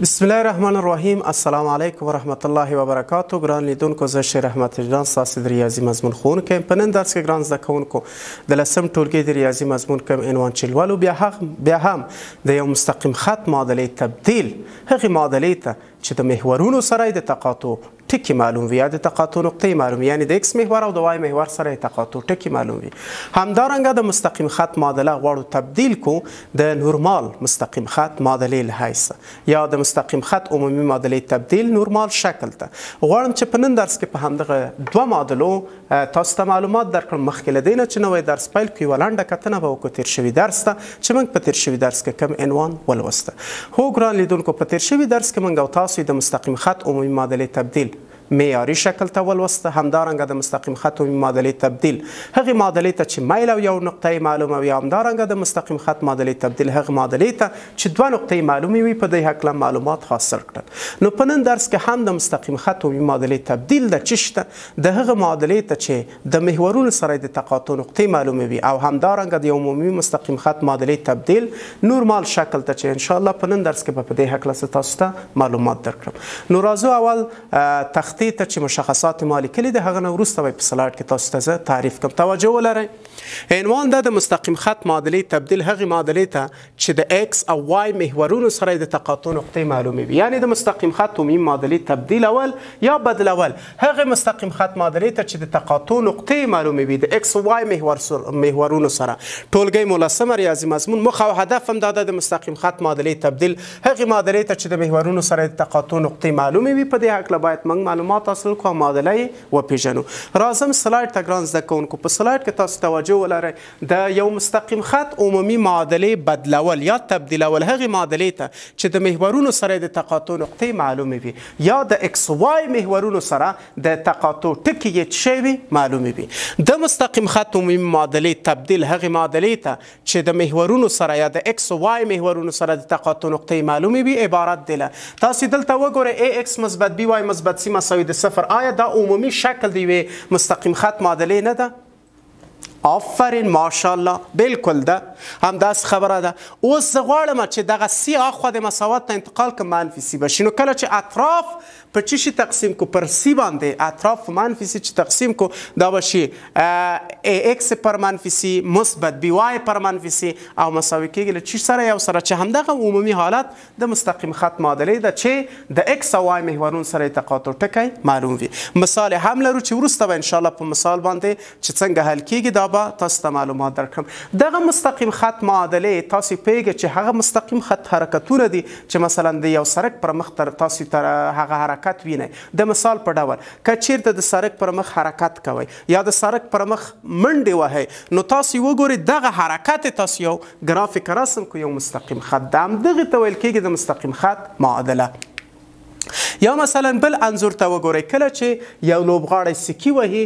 بسم الله الرحمن الرحیم. السلام علیکم ورحمت الله وبرکاتو. ګران لیدونکو، زه شیر احمد تجران ستاسو د ریاضي مضمون ښوونکی یم. په نن درس کې ګران زده کوونکو د لسم ټولګي د ریاضي مضمون کوم عنوان چې لولو، بیا هم د یو مستقیم خط معادلې تبدیل هغې معادلې ته چې د محورونو سره د تقاطع ټکي معلوم وي یا د تقاطع نقطې معلوم وي، یعنی د ایکس محور او د وای محور سره تقاطع ټکي معلوم وي. همدارنګه د مستقیم خط معادله غواړو تبدیل کو د نورمال مستقیم خط معادلې له حیثه یا د مستقیم خط عمومي معادلې تبدیل نورمال شکل ته. غواړم چې په نن درس کې په همدغه دوه معادلو تاسو ته معلومات درکړم. مخکې له دې نه چې نوی درس پیل کړو، یوه لنډه کتنه به وکړو تېر شوي درس ته چې موږ په تېر شوي درس کې کوم عنوان ولوسته. هو ګران لیدونکو، په تېر شوي درس کې موږ او تاسو د مستقیم خط عمومي معادلې تبدیل معیاري شکل ته ولوسته. همدارنګه د مستقیم خط عمومي معادلې تبدیل هغې معادلې ته چې میل او یو نقطه یې معلومه وي، همدارنګه د مستقیم خط معادلې تبدیل هغې معادلې ته چې دوه نقطې معلومې وي، په دې هکله معلومات حاصل کړل. نو په نن درس کې هم د مستقیم خط عمومي معادلې تبدیل د څه شته د هغه معادلې ته چې د محورونو سره د تقاطع نقطې معلومې وي، او همدارنګه د یو عمومي مستقیم خط معادلې تبدیل نورمال شکل ته چې انشاءالله په نن درس کې به په دې هکله زه تاسو ته معلومات درکړم. نو راځو اول تختې ته چې مشخصات ما لیکلي د هغه نه وروسته به په سلایډ کې تاسو ته زه تعریف کړم. توجه ولرئ. عنوان ده د مستقیم خط معادلې تبدیل هغې معادلې ته چې د ایکس او وای محورونو سره د تقاطع نقطې معلومې وي، یعنی د مستقیم خط عمومي معادلې تبدیلول یا بدلول هغې مستقیم خط معادلې ته چې د تقاطع نقطې معلومې وي د ایکس او وای محورونو سره. ټولګی مو لسمه ریاضي مضمون موخه او هدف هم دا ده د مستقیم خط معادلې تبدیل هغې معادلې ته چې د محورونو سره د تقاطع نقطې معلومې وي. په دې هکله باید موږ معلومات حاصل کړو او معادله یې وپېژنو. راځم سلایډ ته ګران زده کوونکو. په سلایډ کې تاسو توجه ولرئ. د یو مستقیم خط عمومي معادلې بدلول یا تبدیلول هغې معادلې ته چې د محورونو سره د تقاطع نقطې معلومې وي یا د ایکس وای محورونو سره د تقاطع ټکي یې څه وي معلومې وي. د مستقیم خط عمومي معادلې تبدیل هغې معادلې ته چې د محورونو سره یا د ایکس وای محورونو سره د تقاطع نقطې معلومې وي عبارت دی له تاسو دلته وګورئ ای ایکس مثبت بی وای مثبت سی مساوي د صفر. آیا دا عمومي شکل د یوې مستقیم خط معادلې نه ده؟ آفرین، ماشاءالله، بالکل ده، همداسې خبره ده. اوس زه غواړم چې دغه سی اخوا د مساوات ته انتقال کړم، منفي سی به شي. نو کله چې اطراف په څه شي تقسیم کو، پر سی باندې اطراف په منفي سی چې تقسیم کو، دا به شي ای ایکس پر منفي سی مثبت بی وای پر منفي سی او مساوي کېږي له څه سره؟ یو سره، چې همدغه عمومي حالت د مستقیم خط معادلې ده چې د ایکس او وای محورونو سره یې تقاطع ټکی معلوم وي. مثال هم لرو چې وروسته به انشاءالله په مثال باندې چې څنګه حل کېږي دا به تاسو ته معلومات درکړم. دغه مستقیم خط معادلې تاسو پوهېږئ چې هغه مستقیم خط حرکتونه دي چې مثلا د یو سرک پر مخ تر تاسو تر هغه حرکت وینئ. د مثال په ډول که چیرته د سرک پر مخ حرکت کوئ یا د سرک پر مخ منډې وهئ، نو تاسو وګورئ دغه حرکت تاسو یو ګرافیک رسم کو، یو مستقیم خط ده. همدغې ته ویل کېږي د مستقیم خط معادله. یا مثلا بل انځور ته وګورئ، کله چې یو لوبغاړی سکی وهي،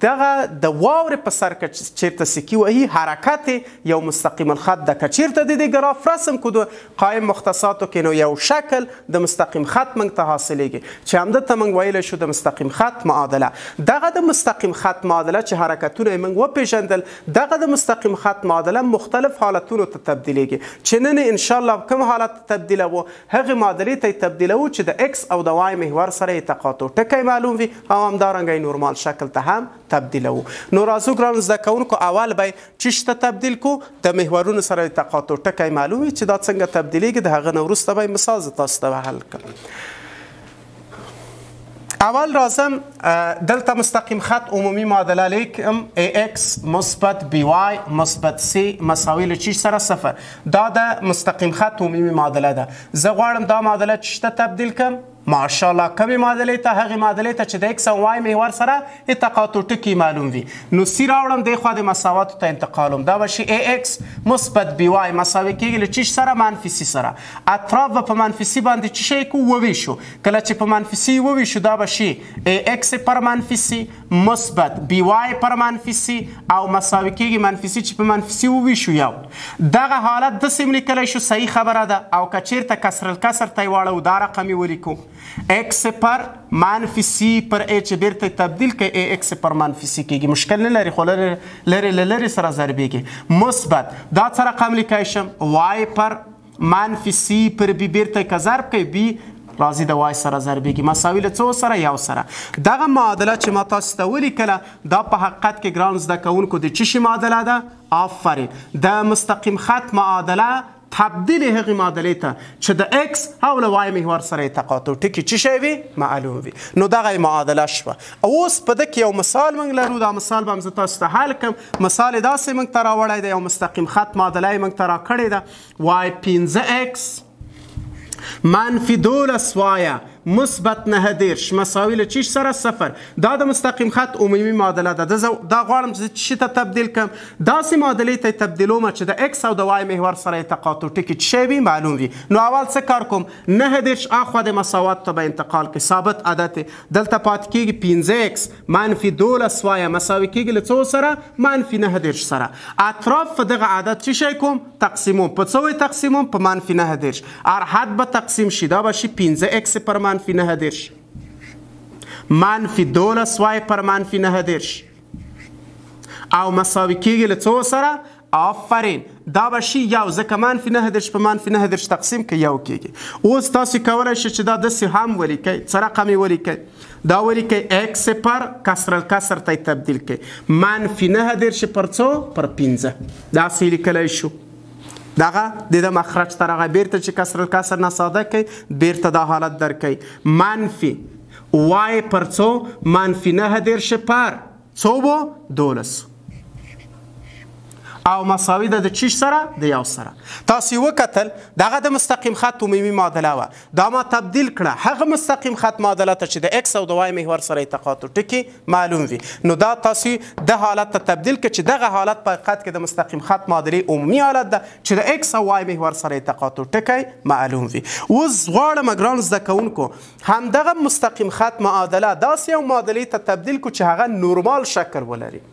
دغه د واورې په سر که چیرته سکی وهي حرکت یو مستقیم الخط ده. که چیرته د دې ګراف رسم کو د قایم مختصاتو کې، نو یو شکل د مستقیم خط موږ ته حاصلېږي چې همده ته موږ ویلی شو د مستقیم خط معادله. دغه د مستقیم خط معادله چې حرکتونه یې موږ وپېژندل، دغه د مستقیم خط معادله مختلف حالتونو ته تبدیلېږي چې نن انشاءالله کوم حالت ته تبدیلوو، هغې معادلې ته یې تبدیلوو چې د ایکس او د وای محور سره یې تقاطع ټکی معلوم وي او همدارنګه یې نورمال شکل ته هم تبدیلوو. نو راځو ګرانو زده کوونکو، اول به چیش ته تبدیل کو، د محورونو سره یې تقاطع ټکی معلوم وي چې دا څنګه تبدیلیږي. د هغه نه وروسته به یې مثال زه تاسو ته حل کړم. اول راځم دلته مستقیم خط عمومي معادله لیکم، ای ایکس مثبت بی وای مثبت سی مساوي له چیش سره؟ صفر. دا د مستقیم خط عمومي معادله ده. زه غواړم دا معادله چیش ته تبدیل کړم؟ ماشاءالله، کومې معادلې ته؟ هغې معادلې ته چې د ایکس او وای محور سره یې تقاطع ټکي معلوم وي. نو سی راوړم دې خوا د مساواتو ته انتقالوم، دا به شي ای ایکس مثبت بی وای مساوي کېږي له چیش سره؟ منفي سی سره. اطراف به په منفي سی باندې څه شی کو؟ وویشو. کله چې په منفي سی وویشو، دا به شي ای ایکس پر منفي سی مثبت بی وای پر منفي سی او مساوي کېږي منفي سی چې په منفي سی وویشو یو. دغه حالت داسې هم لیکلی شو، صحیح خبره ده. او که چیرته کسر الکسر ته یې واړوو، دا رقم یې ولیکو ایکس پر منفي سی پر ای چې بیرته تبدیل کړئ ای ایکس پر منفي سی کېږي، مشکل نه لري، خو لرې له لرې سره ضربېږي. مثبت دا څه رقم لیکای شم؟ وای پر منفي سی پر بی بیرته که ضرب کوي بی راځي د وای سره ضربېږي، مساوي له څو سره؟ یو سره. دغه معادله چې ما تاسو ته ولیکله دا په حقیقت کې ګران زده کوونکو د څه شي معادله ده؟ آفرین، د مستقیم خط معادله تبدیل هغې معادلې ته چې د x او له y محور سره یې تقاطع ټکي څه شی وي؟ معلوم وي. نو دغه یې معادله شوه. اوس په ده کې یو مثال موږ لرو، دا مثال به هم زه تاسو ته حل کړم. مثال یې داسې موږ ته راوړی دی، یو مستقیم خط معادله یې موږ ته راکړې ده، وای 5x منفي 12 وایه مثبت 39 مساوي له چیش سره؟ صفر. دا د مستقیم خط عمومي معادله ده. دا غواړم چې چی ته تبدیل کړم؟ داسې معادلې ته تبدیلوم چې د x او د y محور سره یې تقاطع ټکي څه شی وي؟ معلوم وي. نو اول څه کار کوم؟ 39 اخوا د مساوات ته به انتقال کړي، ثابت عدد دلته پاتې کېږي 5x منفي 12 وایه مساوي کېږي له څو سره؟ منفي 39 سره. اطراف په دغه عدد څه شی کوم؟ تقسیموم. په څو یې تقسیموم؟ په منفي 39. هر حد به تقسیم شي، دا به شي 5x پر منفي 39 منفي 12 وای پر منفي 39 او مساوي کېږي له څو سره؟ آفرین، دا به شي یو، ځکه منفي 39 په منفي 39 تقسیم که یو کېږي. اوس تاسو کولی شئ چې دا داسې هم ولیکئ، څه رقم یې ولیکئ؟ دا ولیکئ x پر کسر الکسر ته یې تبدیل کړئ، منفي 39 پر څو؟ پر 5. داسې یې لیکلی شو. دغه د ده مخرج ته راغی، بیرته چې کسر الکسر نه ساده کوي بیرته دا حالت درکوي، منفي وای پر څو؟ منفي 39 پر څو وو؟ 12 او مساوي ده د چیش سره؟ د یو سره. تاسو یې وکتل، دغه د مستقیم خط عمومي معادله وه، دا ما تبدیل کړه هغه مستقیم خط معادله ته چې د x او د y محور سره یې تقاطع ټکي معلوم وي. نو دا تاسو د حالت ته تبدیل کړه چې دغه حالت په حقیقت کې د مستقیم خط معادلې عمومي حالت ده چې د x او y محور سره یې تقاطع ټکی معلوم وي. اوس غواړم ګران زده کوونکو همدغه مستقیم خط معادله داسې یو معادلې ته تبدیل کړو چې هغه نورمال شکل ولري.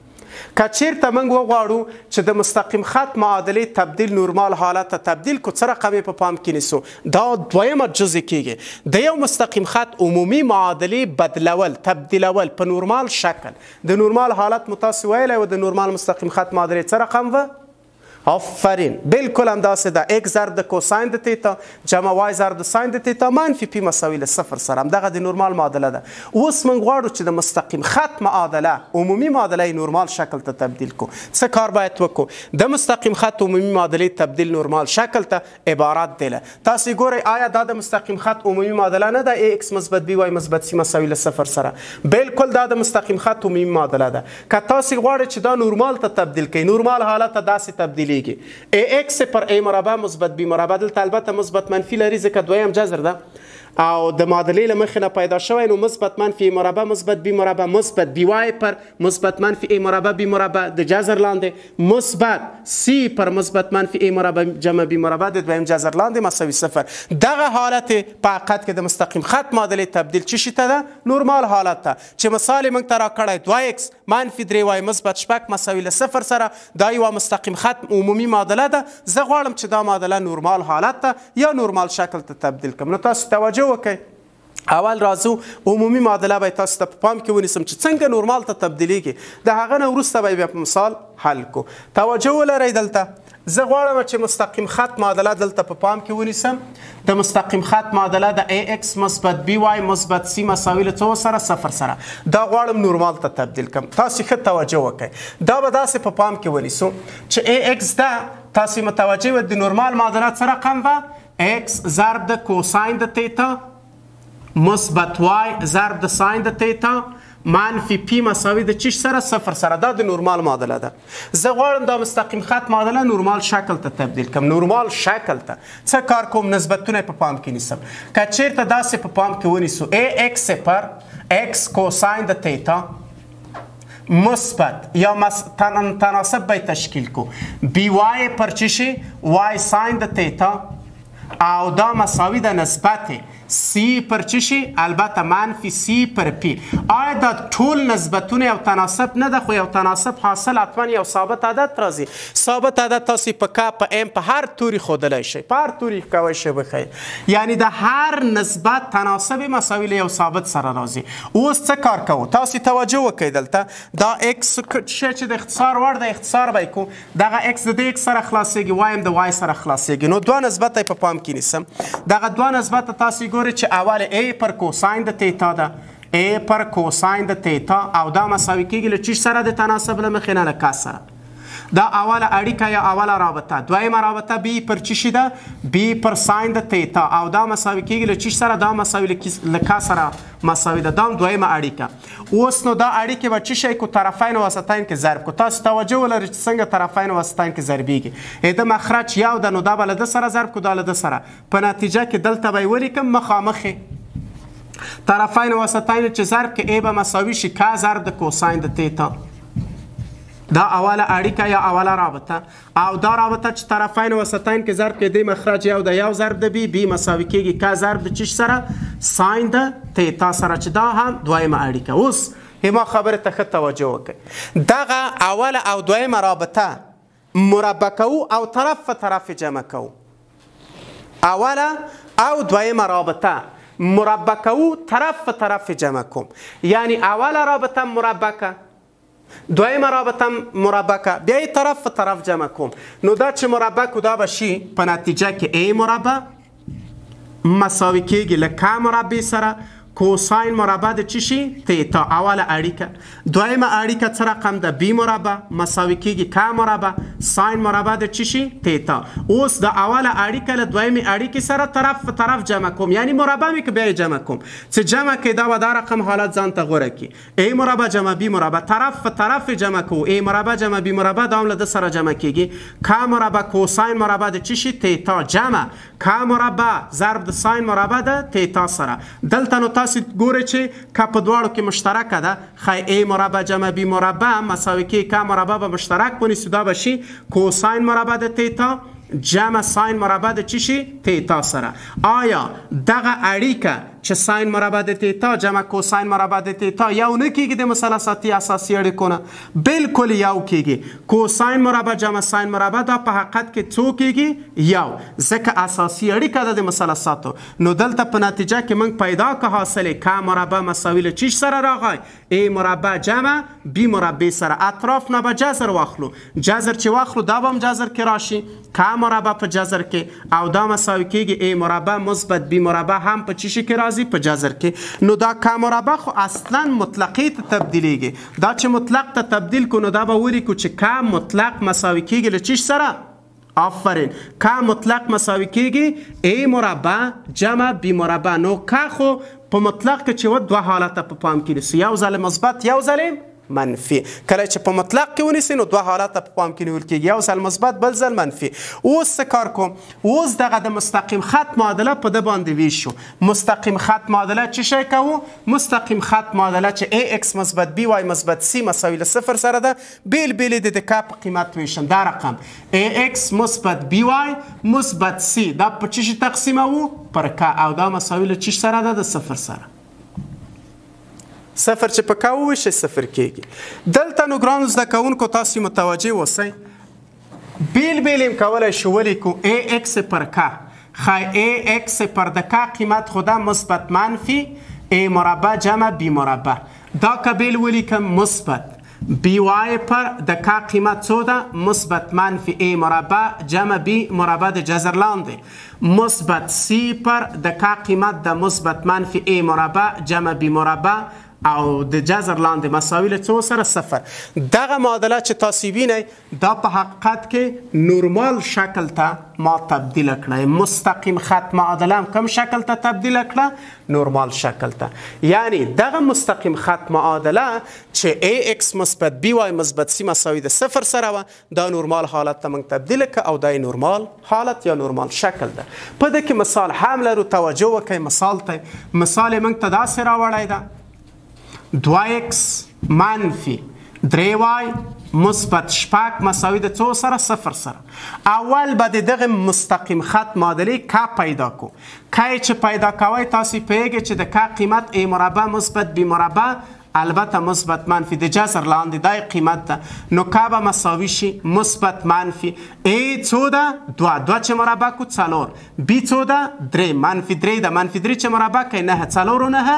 که چیرته موږ وغواړو چې د مستقیم خط معادلې تبدیل نورمال حالت ته تبدیل کړو، څه رقم یې په پام کې نیسو؟ دا دویمه جزء کېږي، د یو مستقیم خط عمومي معادلې بدلول تبدیلول په نورمال شکل. د نورمال حالت مو تاسو ویلی و، د نورمال مستقیم خط معادلې څه رقم وه؟ آفرین، بالکل همداسې ده، x ضرب د کوساین د تیتا جمع y ضرب د ساین د تیتا منفي پی مساوي له صفر سره، همدغه د نورمال معادله ده. اوس موږ غواړو چې د مستقیم خط معادله عمومي معادله یې نورمال شکل ته تبدیل کړو. څه کار باید وکړو؟ د مستقیم خط عمومي معادلې تبدیل نورمال شکل ته عبارت دی له تاسو ګورئ، آیا دا د مستقیم خط عمومي معادله نه ده؟ ax مثبت by مثبت c مساوي له صفر سره، بالکل دا د مستقیم خط عمومي معادله ده. که تاسو غواړئ چې دا نورمال ته تبدیل کړئ، نورمال حالت ته داسې تبدیل ax پر a مربع مثبت b مربع، دلته البته مثبت منفي لري ځکه دویم جذر ده او د معادلې له مخې نه پیدا شوی، نو مثبت منفي a مربع مثبت b مربع مثبت بی وای پر مثبت منفي a مربع b مربع د جذر لاندې مثبت c پر مثبت منفي a مربع جمع b مربع د دویم جذر لاندې مساوي صفر. دغه حالت په حقیقت کې د مستقیم خط معادلې تبدیل چی شي ته ده؟ نورمال حالت ته، چې مثال یې موږ ته راکړی 2x منفي 3y مثبت 6 مساوي له صفر سره، دا یوه مستقیم خط عمومي معادله ده. زه غواړم چې دا معادله نورمال حالت ته یا نورمال شکل ته تبدیل کړم. نو تاسو توجه وکړئ، اول راځو عمومي معادله به تاسو ته په پام کې ونیسم چې څنګه نورمال ته تبدیلیږي، د هغه نه وروسته به بیا په مثال حل کړو. توجه ولرئ، دلته زه غواړم چې مستقیم خط معادله دلته په پام کې ونیسم. د مستقیم خط معادله د ax مثبت by مثبت c مساوي له څو سره؟ صفر سره. دا غواړم نورمال ته تبدیل کړم. تاسو ښه توجه وکړئ، دا به داسې په پام کې ونیسو چې ax ده، تاسو متوجه وئ د نورمال معادله څه رقم وه؟ x ضرب د کوساین د تیتا مثبت y ضرب د ساین د تیتا منفي پی مساوي د چیش سره؟ صفر سره. دا د نورمال معادله ده. زه غواړم دا مستقیم خط معادله نورمال شکل ته تبدیل کړم. نورمال شکل ته څه کار کوم؟ نسبتونه په پام کې نیسم. که چیرته داسې په پام کې ونیسو ax پر x کوساین د تیتا مثبت یا تناسب به تشکیل کو بی وای پر چی شي؟ وای ساین د تیتا او دا مساوي د نسبت سی پر چی شي؟ البته منفي سی پر پی. آیا دا ټول نسبتونه یو تناسب نه ده؟ خو یو تناسب حاصل حتما یو ثابت عدد راځي. ثابت عدد تاسو په ک، په ام، په هر توري ښودلی شئ، په هر توري کوی شئ وښیئ. یعنی د هر نسبت تناسب مساوي له یو ثابت سره راځي. اوس څه کار کوو؟ تاسو توجه وکړئ. دلته دا ایکس چې د اختصار وړ ده، اختصار به یې کوو. دغه ایکس د دې ایکس سره خلاصېږي، وای هم د وای سره خلاصېږي. نو دوه نسبته یې په پام کې نیسم. دغه دوه نسبته تاسو ګورئ چې اول ای پر کوساین د تیتا ده، ای پر کوساین د تیتا، او دا مساوي کېږي له چیش سره؟ د تناسب له مخې نه له ک سره. دا اوله اړیکه یا اوله رابطه. دویمه رابطه بی پر چیشي ده؟ بی پر ساین د تیتا، او دا مساوي کېږي له چیش سره؟ دا مساوي له ک سره مساوي ده. دا هم دویمه اړیکه. اوس نو دا اړیکې به چی شی کو؟ طرفین و وسطین کې ضرب کو. تاسو توجه ولرئ چې څنګه طرفین و وسطین کې ضربیږي. د مخرج یو ده، نو دا به له ده سره ضرب کو، دا له ده سره. په نتیجه کې دلته به یې ولیکم مخامخې طرفین و وسطین چې ضرب کې ای به مساوي شي ک ضرب د کوساین د تیتا. دا اوله اړیکه یا اوله رابطه. او دا رابطه چې طرفین و وسطین کې ضرب کې دی مخرج یو ده، یو ضرب د بی، بی مساوي کېږي ک ضرب د چیش سره؟ ساین د تیتا سره، چې دا هم دویمه اړیکه. اوس ما خبرې ته ښه توجه وکړئ. دغه اوله او دویمه رابطه مربع کوو او طرف په طرف جمع کوو. اوله او دویمه رابطه مربع کوو، طرف په طرف جمع کوم. یعنی اوله رابطه مربع که، دویمه رابطه مربع که، بیا یې طرف په طرف جمع کوم. نو دا چې مربع کو دا به شي په نتیجه کې ای مربع مساوي کېږي له ک مربع سره کوساین مربع د چی شي؟ تیتا. اوله اړیکه. دویمه اړیکه څه رقم ده؟ بی مربع مساوي کېږي ک مربع ساین مربع د چی شي؟ تیتا. اوس د اوله اړیکه له دویمې اړیکې سره طرف په طرف جمع کوم، یعنی مربع مې که بیا یې جمع کوم. چې جمع کې دا به دا رقم حالت ځان ته غوره کړي. ای مربع جمع بی مربع طرف په طرف جمع کوو. ای مربع جمع بی مربع دا هم له ده سره جمع کېږي. ک مربع کوساین مربع د چی شي؟ تیتا جمع ک مربع ضرب د ساین مربع د تیتا سره. دلته نو تاسو ګورئ چې که په دواړو کې مشترکه ده، ښایي ای مربع جمع بی مربع مساوي کېږي ک مربع به مشترک ونیسو، دا به شي کوساین مربع د تیتا جمع ساین مربع د چی شي؟ تیتا سره. آیا دغه اړیکه چې ساین مربع د تیتا جمع کوساین مربع د تیتا یو نه کېږي د مثلثاتي اساسي اړیکو نه؟ بالکل یو کېږي. کوساین مربع جمع ساین مربع دا په حقیقت کې څو کېږي؟ یو، ځکه اساسي اړیکه ده د مثلثاتو. نو دلته په نتیجه کې موږ پیدا که حاصل ک مربع مساوي له چیش سره راغی؟ ای مربع جمع بی مربع سره. اطراف نه به جذر واخلو، جذر چې واخلو دا به هم جذر کې راشي، ک مربع په جذر کې، او دا مساوي کېږي ای مربع مثبت بی مربع هم په چیشي کې راځي؟ په جذر کې. نو دا ک مربع خو اصلا مطلقې ته تبدیلیږي. دا چې مطلق ته تبدیل کو نو دا به ولیکو چې ک مطلق مساوي کېږي له چیش سره؟ آفرین، ک مطلق مساوي کېږي ای مربع جمع بی مربع. نو ک خو په مطلق کې چې و دوه حالته په پام کې نیسو، یو ځل مثبت یو ځل منفي. کله چې په مطلق کې ونیسي نو دوه حالته په پام کې نیول کېږي، یو ځل مثبت بل ځل منفي. اوس څه کار کوم؟ اوس دغه د مستقیم خط معادله په ده باندې ویشو. مستقیم خط معادله چی شی کوو؟ مستقیم خط معادله چې ای ایکس مثبت بی وای مثبت سی مساوي له صفر سره ده، بیل بیل د ک په قیمت ویشم. دا رقم ای ایکس مثبت بی وای مثبت سی دا په چی شي تقسیموو؟ پر ک، او دا مساوي له چی سره ده؟ د صفر سره. صفر چې په ک وویشئ صفر کېږي. دلته نو ګرانو زده کوونکو تاسو متوجه اوسئ، بیل بیل یې کولی شو ولیکو ای ایکس پر ک، ښایي ای ایکس پر د ک قیمت خو ده مثبت منفي ای مربع جمع بی مربع. دا که بیل ولیکم مثبت بی وای پر د ک قیمت څو ده؟ مثبت منفي ای مربع جمع بی مربع د جذر لاندې، مثبت سی پر د ک قیمت د مثبت منفي ای مربع جمع بی مربع او د جذر لاندې مساوي له څو سره؟ صفر. دغه معادله چې تاسو وینئ دا په حقیقت کې نورمال شکل ته ما تبدیل کړه. مستقیم خط معادله هم کوم شکل ته تبدیل کړه؟ نورمال شکل ته. یعنی دغه مستقیم خط معادله چې ای ایکس مثبت بی وای مثبت سی مساوي د صفر سره وه، دا نورمال حالت ته موږ تبدیل کړه او دا یې نورمال حالت یا نورمال شکل ده. په دې کې مثال هم لرو، توجه وکړئ مثال ته. مثال یې موږ ته داسې راوړی ده، 2x منفي 3y مثبت شپږ مساوي د څو سره؟ صفر سره. اول به د دغه مستقیم خط معادلې ک پیدا کو. ک یې چې پیدا کوئ تاسو پوهېږئ چې د ک قیمت ای مربع مثبت بی مربع البته مثبت منفي د جذر لاندې دا قیمت ده، نو ک به مساوي شي مثبت منفي ای څو ده؟ دوه، دوه چې مربع کو څلور، بی څو ده؟ درې، منفي درې ده، منفي درې چې مربع کوي نهه، څلور و نهه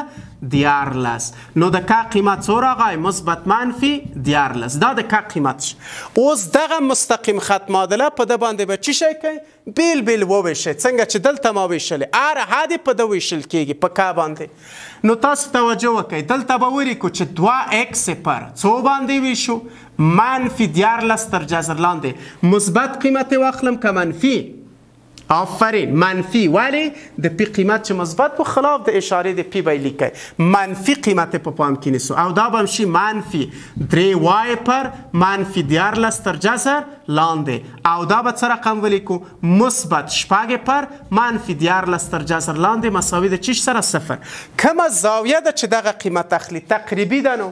13. نو د ک قیمت څو راغی؟ مثبت منفي 13. دا د ک قیمت شو. اوس دغه مستقیم خط معادله په ده باندې به چی شی کوي؟ بیل بیل وویشئ، څنګه چې دلته ما ویشلې، هر حد په ده ویشل کېږي په ک باندې. نو تاسو توجه وکړئ، دلته به ولیکو چې دوه ایکس پر څو باندې ویشو؟ منفي 13 تر جذر لاندې. مثبت قیمت یې واخلم که منفي؟ آفرین، منفي. ولی د پی قیمت چې مثبت و خلاف د اشارې د پی به یې لیکئ، منفي قیمت یې په پام کې نیسو، او دا به هم شي منفي درې وای پر منفي 13 تر جذر لاندې، او دا به څه رقم ولیکو؟ مثبت شپږ پر منفي 13 تر جذر لاندې مساوي د چیش سره؟ صفر. کومه زاویه ده چې دغه قیمت اخلي؟ تقریبي ده، نو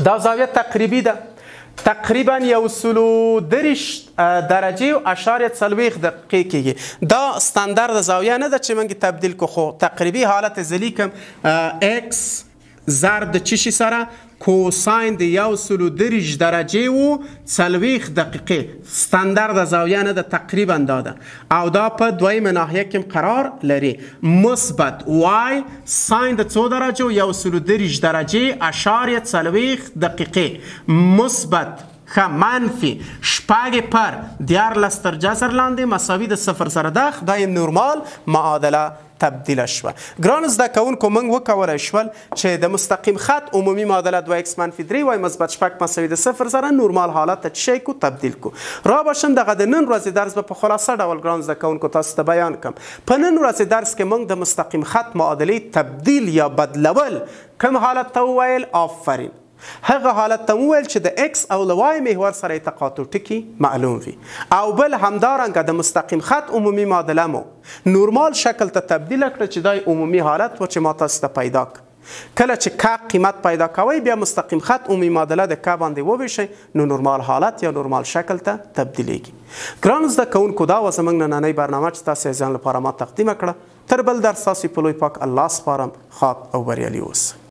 دا زاویه تقریبي ده، تقریبا 123 درجه او اشاریه 40 دقیقې کېږي. دا ستاندرد زاویه نه ده چې موږ تبدیل کو، خو تقریبي حالت زه لیکم ایکس ضرب د چی شي سره؟ کوساین د 123 درجه و 40 دقیقې. ستاندرد زاویه نه ده، تقریبا دا ده، او دا په دویمه ناحیه کې قرار لري. مثبت وای ساین د څو درجو؟ 123 درجه اشاریه 40 دقیقې مثبت ښه منفي شپږ پر 13 تر جذر لاندې مساوي د صفر سره ده. دا یې نورمال معادله تبدیله شوه. ګرانو زده کوونکو، موږ وکولای شول چې د مستقیم خط عمومي معادله دوه ایکس منفي درې وای مثبت شپږ مساوي د صفر سره نورمال حالت ته څه شی کو؟ تبدیل کو. را به شم دغه د نن ورځې درس به په خلاصه ډول ګران زده کوونکو تاسو ته بیان کم. په نن ورځې درس کې موږ د مستقیم خط معادلې تبدیل یا بدلول کوم حالت ته وویل؟ آفرین، هغه حالت ته وویل چې د ایکس او له وای محور سره یې تقاطع ټکي معلوم وي. او بل همدارنګه د مستقیم خط عمومي معادله مو نورمال شکل ته تبدیله کړه چې دا یې عمومي حالت و چې ما تاسو ته پیدا کړ. کله چې ک قیمت پیدا کوئ بیا مستقیم خط عمومي معادله د ک باندې وویشئ، نو نورمال حالت یا نورمال شکل ته تبدیلیږي. ګرانو زده کوونکو، دا وه زموږ نننۍ برنامه چې تاسو عزیزانو لپاره ما تقدیمه کړه. تر بل درس تاسو په لوی پاک الله سپارم. ښاد او بریالي اوسئ.